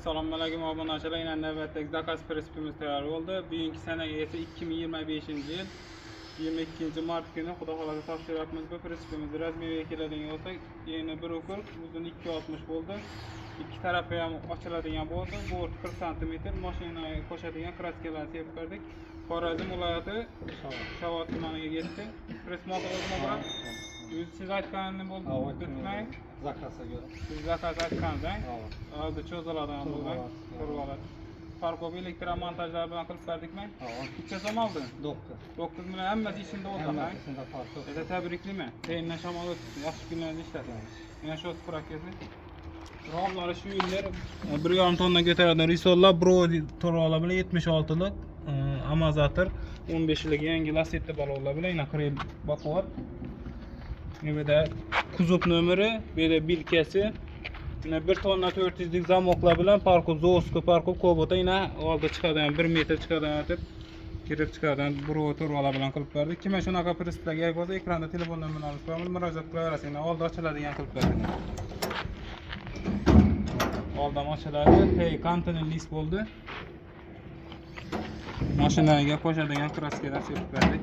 Assalomu alaykum obunachilar. Yana navbatdagi заказ pritsepimiz tayyor bo'ldi. Bugungi sanaga esa 2025-yil 22 mart kuni, Xudo xohlasa, topshiryapmiz bu pritsepimizni. Размер ga keladigan bo'lsak, eni 1,40, uzun 2,60 bo'ldi. Ikki tarafi ham ochiladigan bo'ldi. Bort 40 sm, mashinaga qo'shadigan краска larni sepib berdik. Xorazm viloyati Shavot tumaniga ketdi. Pritsep o'zimi, брат? Siz aytganini bo'ldi. Bitmay. Заказ ga ko'ra. Siz заказ aytganingiz, Ha. Hozir cho'ziladigan bo'lgan. Turib oladi. Turib oladi. Фаркоп электромонтаж lar bilan qilib berdikmi? Ha. Necha so'm oldi? 9. 9 million, hammasi ichida bo'ldi, ha? Hammasida фаркоп. Esa tabriklayman. Teyindan shamol o'tsin, yaxshi kunlarda ishlating. Mana shu kesi. Romlari shu yillar 1,5 tonna ko'taradigan risollar, Brodi to'rvolar bilan 76lik amortizator, 15 yillik yangi Lasetti balonlar bilan, yana krel baquvvat. Bu yerda kuzov nomeri, bu yerda бирка si. Yine 1 tonna 400lik замок lar bilan фаркоп, заводской фаркоп, Kubota, yine oldi chiqadigan, 1 metr chiqadigan etib kirib chiqadigan burov to'rvalar bilan qilib berdik. Kim shunaqa pritseplar kerak bo'lsa, ekranda telefon nomerlarimiz qo'yamiz, murojaat qilaverasiz. Yine oldi ochiladigan qilib berdik. Oldam ochiladi. Hey, kontinent list bo'ldi. Mashinaga qo'shadigan краска lar sepib berdik.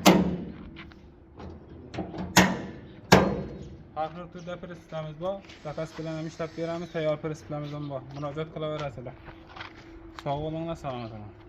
Har xil turda pritseplarimiz bor. Заказ bilan ham ishlab beramiz, tayyor pritseplarimiz ham bor. Murojaat qilaverasizlar. Sog' bo'linglar, salomat bo'ling.